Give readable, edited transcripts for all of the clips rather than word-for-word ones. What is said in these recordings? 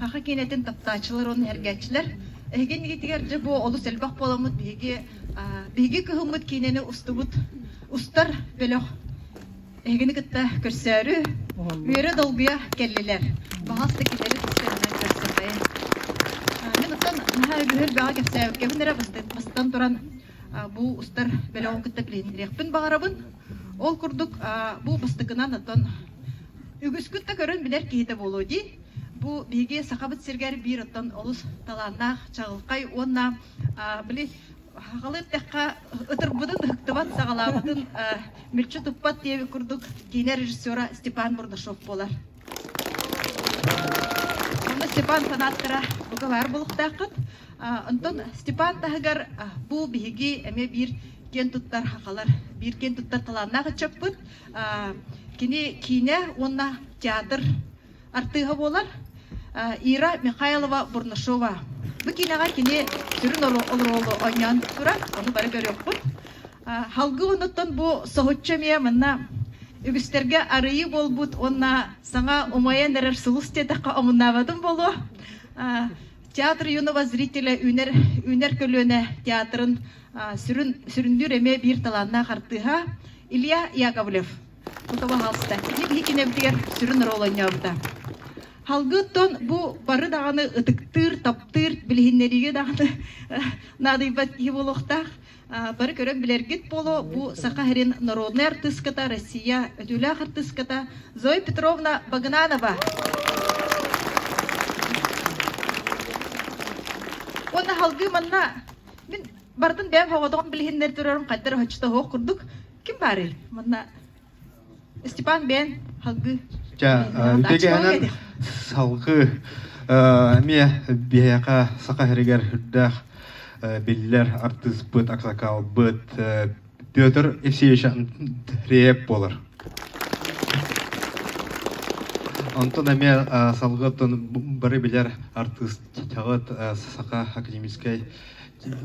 Саха киинэтин таптааччылар уонна эргээччилэр. Эһиги иннигитигэр дьэ бу олус элбэх буоламмыт биһиги биһиги кыһыммыт киинэни устубут устар бөлөх эһигини кытта көрсөөрү үөрэ долгуйа кэллилэр. Баҕас да кинилэри тустарынан көрсөҕөйүн. Мин оттон наһаа үгүһү элбэҕи кэпсээбиккэбин эрэ бастатан туран бу устар бөлөҕүн кытта билиһиннэриэхпин баҕарабын. Ол курдук бу бастакынан оттон үгүскүт да көрөн билэр киһитэ буолуо дии. Бу биһиги Сахабыт сиригэр биир оттон олус талааннаах, чаҕылхай уонна били сахалыы эттэххэ ытырбытын ыһыктыбат, саҕалаабытын мүлчү туппат диэбит курдук киинэ режиссера Степан Бурнашов буолар. Онно Степан фанаттара бука баар буолуохтааххыт. Онтон Степан таһыгар бу биһиги эмиэ биир киэн туттар сахалар, биир киэн туттар талааннаах ыччаппыт. Кини киинэ уонна театр артыыһа буолар. Ира Михайлова Бурнашова. Бу киинэҕэ кини сүрүн оруолу оонньоон турар, ону бары көрүөхпүт. Халгы оннуттан бу соһуччу эмиэ манна үгүстэргэ арыйыы буолбут уонна саҥа умайан эрэр сулус диэтэххэ омуннаабатым буолуо. Театр юного зрителя үүнэр, үүнэр көлүөнэ театрын сүрүн, сүрүннүүр эмиэ биир талааннаах артыыһа Илья Яковлев. Пожалуйста. Кини биһи кинэбитигэр сүрүн оруол оонньообута. Халгыттан бу бары даҕаны ытыктыыр, таптыыр, билиһиннэриигэ даҕаны наадыйбат киһи буолуохтаах. Бары көрөн билэргит буолуо, бу Саха сирин народнай артыыската, Россия өтүүлээх артыыската Зоя Петровна Багынанова. Уонна халгыы манна мин барытын бэйэм хоҕотоҕун билиһиннэр турарым хайдар оччото суох курдук. Ким баарый? Манна Степан бэйэн халгыы. Ча, үтүгэнэн салгыы эмиэ биһиэхэ саха сиригэр үрдээх биллэр артыыспыт, аксакалбыт Петр Евсеевич Андреев буолар. Онтон эмиэ салгыттан бары билэр артыыс чаҕыт Саха академическай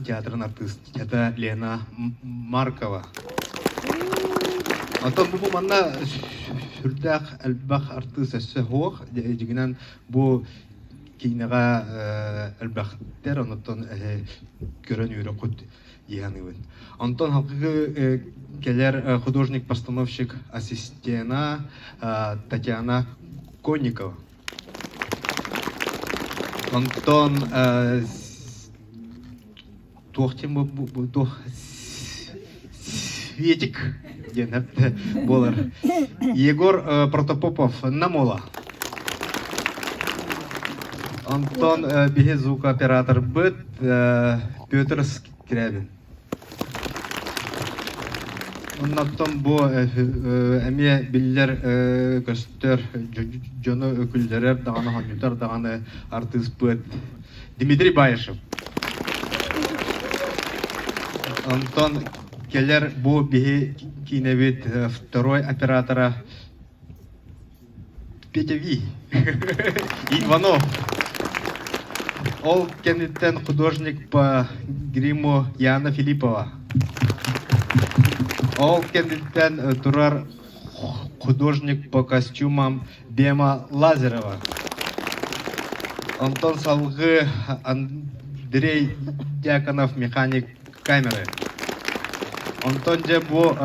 театрын артыыстата Лена Маркова. Оттон бу манна сүрдээх элбэх артыыс өссө суох. Дьиҥинэн бу киинэҕэ элбэхтэр, онуттан көрөн үөрөххүт дии саныыбын. Онтон халкы кэлэр художник-постановщик ассистена Татьяна Конникова. Онтон туох диэн бу туох Светик диэн буолар. Егор Протопопов Намола. Онтон биһи звукооператорбыт Петр Скрябин. Оннооттон бу эмиэ биллэр көстөр дьону өкүллэрэр даҕаны хонньутар даҕаны артыыспыт Дмитрий Баишев. Онтон кэлэр бу биһи киинэбит второй оператора Петя Ви Иванов. Ол кэнниттэн художник по гриму Яна Филиппова. Ол кэнниттэн турар художник по костюмам Бема Лазарова. Онтон салгыы Андрей Дьяконов механик камеры. Онтон дьэ бу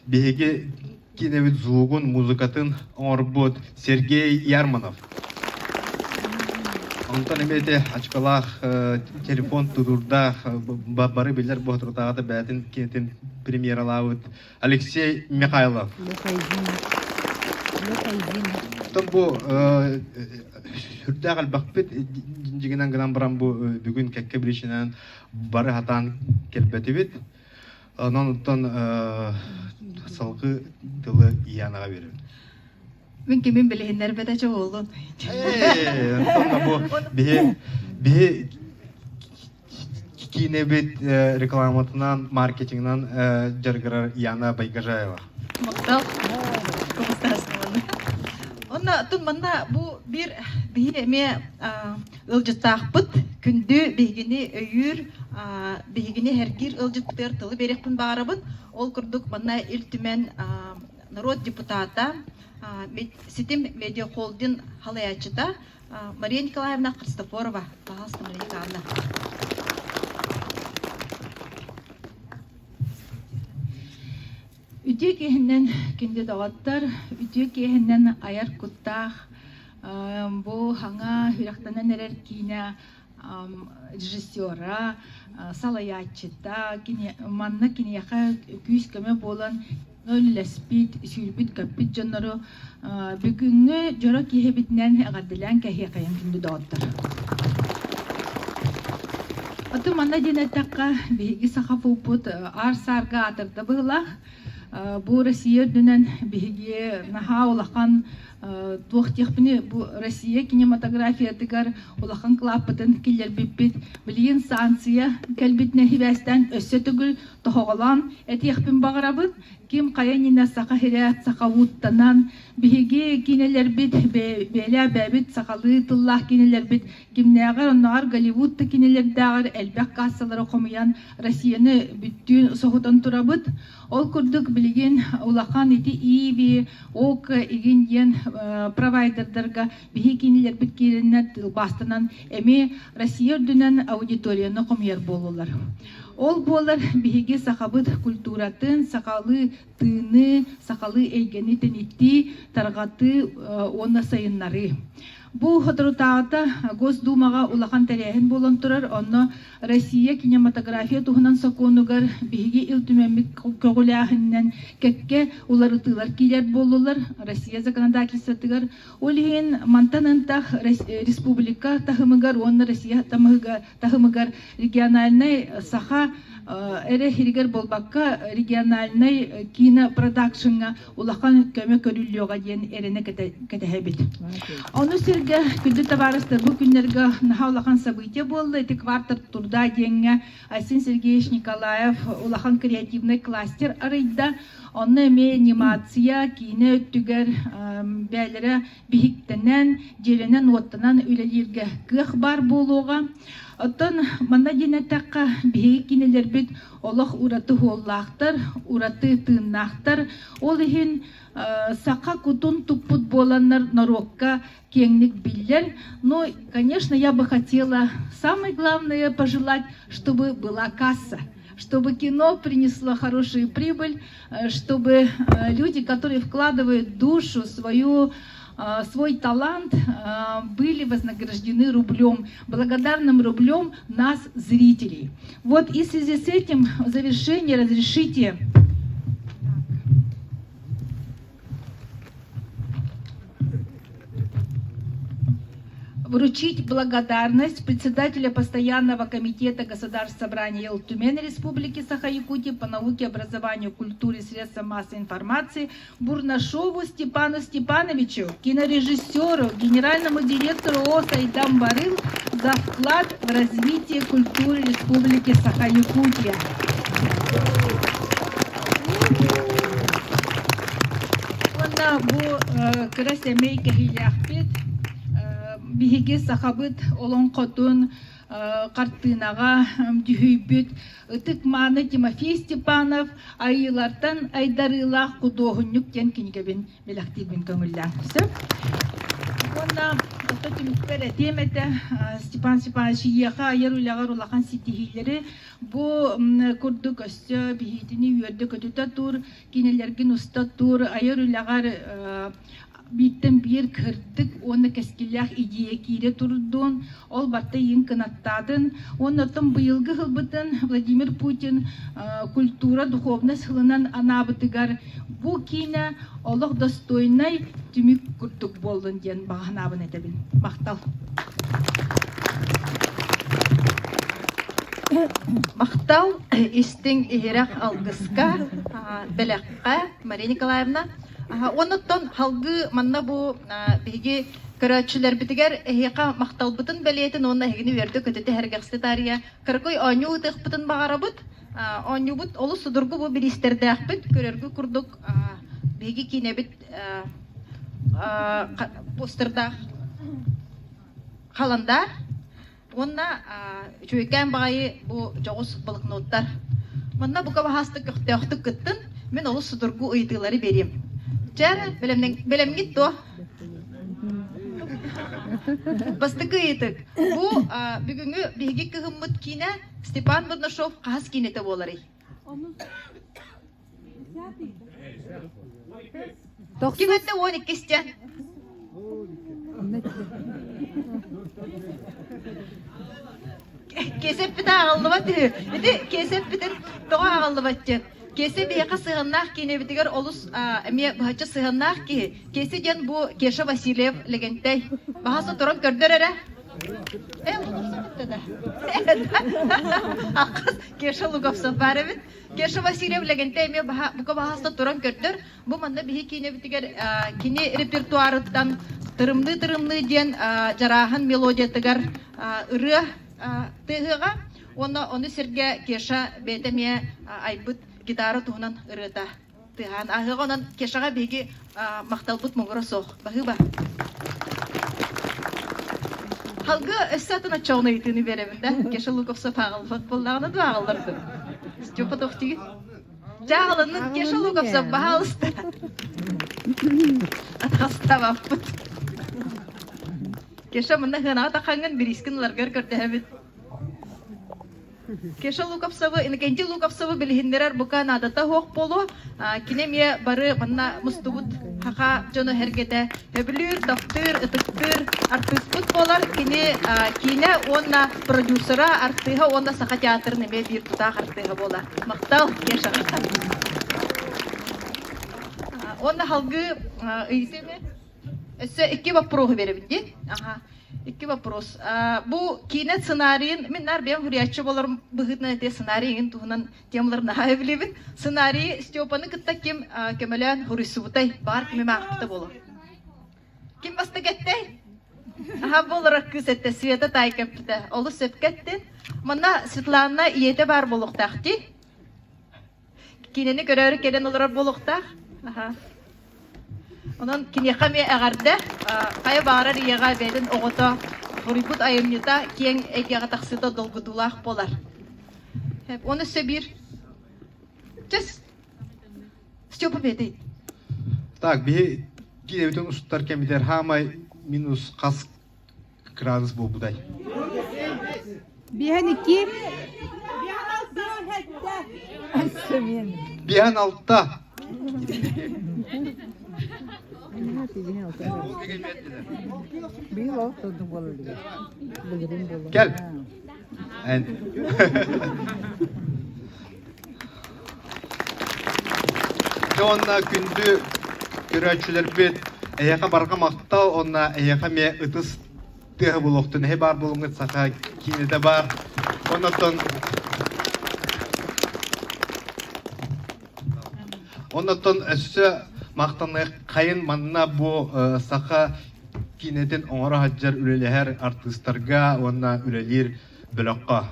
биһиги киинэбит звугун, музыкатын оҥорбут Сергей Ярманов. Онтон эмиэ ити очколаах телефон тутурдаах бары билэр буотурдааҕыта бэйэтин киинэтин премьералаабыт Алексей Михайлов. Оттон бу сүрдээх элбэхпит дьиҥинэн гынан баран бу бүгүн кэккэ причинанан бары хатаан кэлбэтибит. Онон оттон салгыы тылы Янаҕа биэрэбин. Мин кимин билиһиннэрбэтэ чоҕуллун. Онтон бу биһи биһи киинэбит рекламатынан, маркетингынан дьарыгырар Яна Байгажаева. Махтал. Онно тун манна бу бир биһи эмиэ ыалдьыттаахпыт күндү биһигини өйүүр биһигини эргиир ыалдьыттыгар тылы биэриэхпин баҕарабын. Ол курдук манна Ил Түмэн норуот депутата. Ситим медиахолдинг халайааччыта Мария Николаевна Христофорова. Пожалуйста, Мария Николаевна. Үтүө киэһэнэн күндү доҕоттор, үтүө киэһэнэн айар куттаах бу хаҥа сүрэхтэнэн эрэр киинэ режиссера, салайааччыта, манна киниэхэ күүс-көмө буолан үлэлэспит, сүүрбүт-көппүт дьоннору бүгүҥҥү дьоро киэһэбитинэн эҕэрдэлээн кэһиэхэйим күндү доҕоттор. Оту манна диэн эттэххэ, биһиги саха фулпут аар-саарга аатырда быһыылаах. Бу Россия үрдүнэн биһиги наһаа улахан туох диэхпиний, бу Россия кинематографиятыгар улахан кылааппытын киллэрбиппит. Билигин санкция кэлбитинэн сибээстээн өссө төгүл тоһоҕолоон этиэхпин баҕарабын. Ким хайа иннинэ саха сирэ сахалыыттанан, биһиги киинэлэрбит, бэйэлээх бэйэбит сахалыы тыллаах киинэлэрбит кимнээҕэр оннооҕор Голливуд да кинилэрдээҕэр элбэх кассалары хомуйан Россияны бүттүүн соһутан турабыт. Ол курдук билигин улахан ити Иви, ОК игин диэн провайдердарга биһиги кинилэрбит киирэннэр тылбаастанан эмиэ Россия үрдүнэн аудиторияны хомуйар буоллулар. Ол буолар биһиги сахабыт культуратын, сахалыы тыыны, сахалыы эйгэни тэнитии, тарҕатыы уонна сайыннарыы. Бу соторутааҕыта Госдумаҕа улахан тэрээһин буолан турар, онно Россия кинематография туһунан сокуонугар биһиги Ил Түмэммит көҕүлээһининэн кэккэ уларытыылар киирэр буоллулар Россия законодательствотыгар. Ол иһин мантан ынтах республика таһымыгар уонна Россия таһымыгар региональнай саха эрэ иһигэр буолбакка региональнай кинопродакшҥҥа улахан көмө көрүллүөҕэ диэн эрэнэ кэтэһэбит. Ону сиргэ күндү табаарыстар бу күннэргэ наһаа улахан событие буолла. Ити квартал труда диэҥҥэ Айсен Сергеевич Николаев улахан креативнай кластер арыйда. Онно эмиэ анимация, киинэ өттүгэр бэйэлэрэ биһиктэнэн, дьиэлэнэн-уоттанан үлэлииргэ кыах баар буолуоҕа. Оттон манна диэн эттэххэ, биһиги кинилэрбит олох ураты уоллаахтар, ураты тыыннаахтар. Ол иһин саха кутун туппут буоланнар норуокка киэҥник биллэр. Но, конечно, я бы хотела самое главное пожелать, чтобы была касса чтобы кино принесло хорошую прибыль, чтобы люди, которые вкладывают душу, свою свой талант были вознаграждены рублем, благодарным рублем нас, зрителей. Вот и в связи с этим в завершение разрешите вручить благодарность председателя Постоянного комитета Государственного собрания Ил Түмэн Республики Саха-Якутия по науке, образованию, культуре, средствам массовой информации Бурнашову Степану Степановичу, кинорежиссеру, генеральному директору ООО «Сайдам Барыл» за вклад в развитие культуры Республики Саха-Якутия. Уонна бу кыра сэмэй кэһиилээхпит биһиги сахабыт олоҥхотун хартыынаҕа дьүһүйбүт ытык-мааны Тимофей Степанов Айыылартан айдарыылаах худуоһунньук диэн кинигэбин бэлэхтиирбин көҥүллээн. Сөп. Уонна ото түмүкпэр этиэм этэ Степан Степанович ийиэхэ айар үлэҕэр улахан ситиһиилэри бу курдук өссө биһиитини үөрдэ-көтүтэ тур, кинилэргин уста тур, айар үлэҕэр бииртэн биир кырдык уонна кэскиллээх идея киирэ турдун, ол барта иин кынаттаатын. Уонна оттон быйылгы сылбытын Владимир Путин культура, духовность сылынан анаабытыгар бу киинэ олох достойнай түмүк курдук буоллун диэн баҕа санаабын этэбин. Махтал. Махтал истиҥ иһирэх алгыска, бэлэххэ Мария Николаевна. Оннуттан салгыы манна бу биһиги көрөөччүлэрбитигэр эһиэхэ махталбытын бэлиэтин уонна эһигини үөрдэ-көтүтэ сэргэхситэ таарыйа кыракый оонньуу ыытыахпытын баҕарабыт. Оонньуубут олус судургу бу бириистэрдээхпит. Көрөргү курдук биһиги киинэбит постердаах халандаар Уонна үчүгэйкээн баҕайы бу дьоҕус блокноттар. Манна бука баһаастык көхтөөхтүк кыттын, мин олус судургу ыйытыылары биэриэм. Чэ, бэлэмҥит дуо? Бастакы ыйытык. Бу бүгүҥҥү биһиги кыһыммыт киинэ Степан Бурнашов хаһыс киинэтэ буоларый? Ким этте 12 Киэсэппитэ аҕаллыбат үһү. Ити киэсэппитин тоҕо аҕаллыбат диэн. Киэсэ биһиэхэ сыһыаннаах киинэбитигэр олус эмиэ быһаччы сыһыаннаах киһи. Киэсэ диэн бу Кеша Васильев Лэгэнтэй. Баһа туран көрдөр эрэ. Э, Луговцев да. Аккас Кеша Луговцев баар эбит. Кеша Васильев Лэгэнтэй эмиэ баһа бука баһаста туран көрдөр. Бу манна биһи киинэбитигэр кини репертуарыттан Тырымныы-тырымныы диэн дьарааһын мелодиятыгар ырыа тыаһыаҕа уонна ону сэргэ Кеша бэйэтэ эмиэ айбыт гитара туһунан ырыата тыаһаан ааһыаҕа. Онон Кешаҕа биһиги махталбыт муҥура суох. Баһыыба. Халгы өссө атын оччоҕуна ыйытыыны биэрэбин да. Кеша Луковцев ааҕыллыбат буоллаҕына да ааҕыллардын. Степа тохтигит. Дьааҕылыннын Кеша Луковцев баһаалыста. Атаҕастаабаппыт. Кеша мунна хыанаҕа тахаҥҥын бириискин ыларгар көрдөһөбүт. Кеша Луковцевы, Иннокентий Луковцевы билиһиннэрэр бука наадата суох буолуо. Кини эмиэ бары манна мустубут хаха дьоно сэргэтэ сөбүлүүр, таптыыр, ытыктыыр артыыспыт буолар. Кини киинэ уонна продюсера, артыыһа уонна Саха театрын эмиэ биир тутаах артыыһа буолар. Махтал, Кешаҕа. Уонна халгыы ыйытыы эмиэ. Өссө икки боппуруоһу биэрэбин дии. Аха. Икки вопрос. Бу киинэ сценарийын, мин наар бэйэм суруйааччы буоларым быһыытынан этэ сценарийын туһунан темаларын наһаа билэбин. Сценарийы Степаны кытта ким көмөлөөн суруйсубутай? Баар кими маахпыта буолуо? Ким бастакы эттэй? Аха буолар кыыс этте, Света таайка эппитэ. Олус сөпкө эттин. Манна Светлана ийэтэ баар буолуохтаах дии. Киинэни көрөөрү кэлэн олорор буолуохтаах. Аха. Онон киниэхэ эмиэ эҕэрдэ. Хайа баҕарар ийэҕэ бэйэтин оҕото суруйбут айымньыта киэҥ эйгэҕэ тахсыыта долгутуулаах буолар. Оны өссө биир Чэс Степа бэйэтэ Так, биһи киинэбитин устар кэмитэр хаамай минус хас градус буолбутай? Биэһэн икки. Биэһэн алта. Кэл. Эн. Дьэ уонна күндү көрөөччүлэрбит, эһиэхэ барҕа махтал уонна эһиэхэ эмиэ ытыс тыаһа буолуохтун. Эһи баар буолуҥҥут саха киинэтэ баар. Оннотон Оннотон өссө махтаныах хайын манна бу саха киинэтин оҥоро сылдьар үлэлэһэр артыыстарга уонна үлэлиир бөлөххө.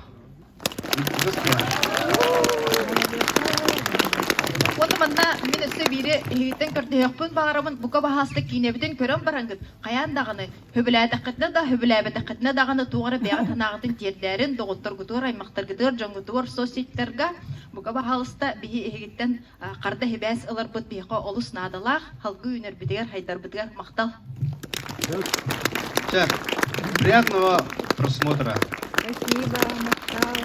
Уонна манна мин өссө биири эһигиттэн көрдөһүөхпүн баҕарабын, бука баһааста киинэбитин көрөн бараҥҥыт, хайаан даҕаны, сөбүлээтэххитинэ да, сөбүлээбэтэххитинэ даҕаны туох эрэ бэйэҕит санааҕытын тиэрдээрин, доҕотторгутугар, аймахтаргытыгар, дьоҥҥутугар соцсетьтарга бука баһаалыста биһи эһигиттэн харда сибээс ыларбыт биһиэхэ олус наадалаах, салгыы үүнэрбитигэр, хайдарбытыгар махтал. Чэ, приятного просмотра. Спасибо, махтал.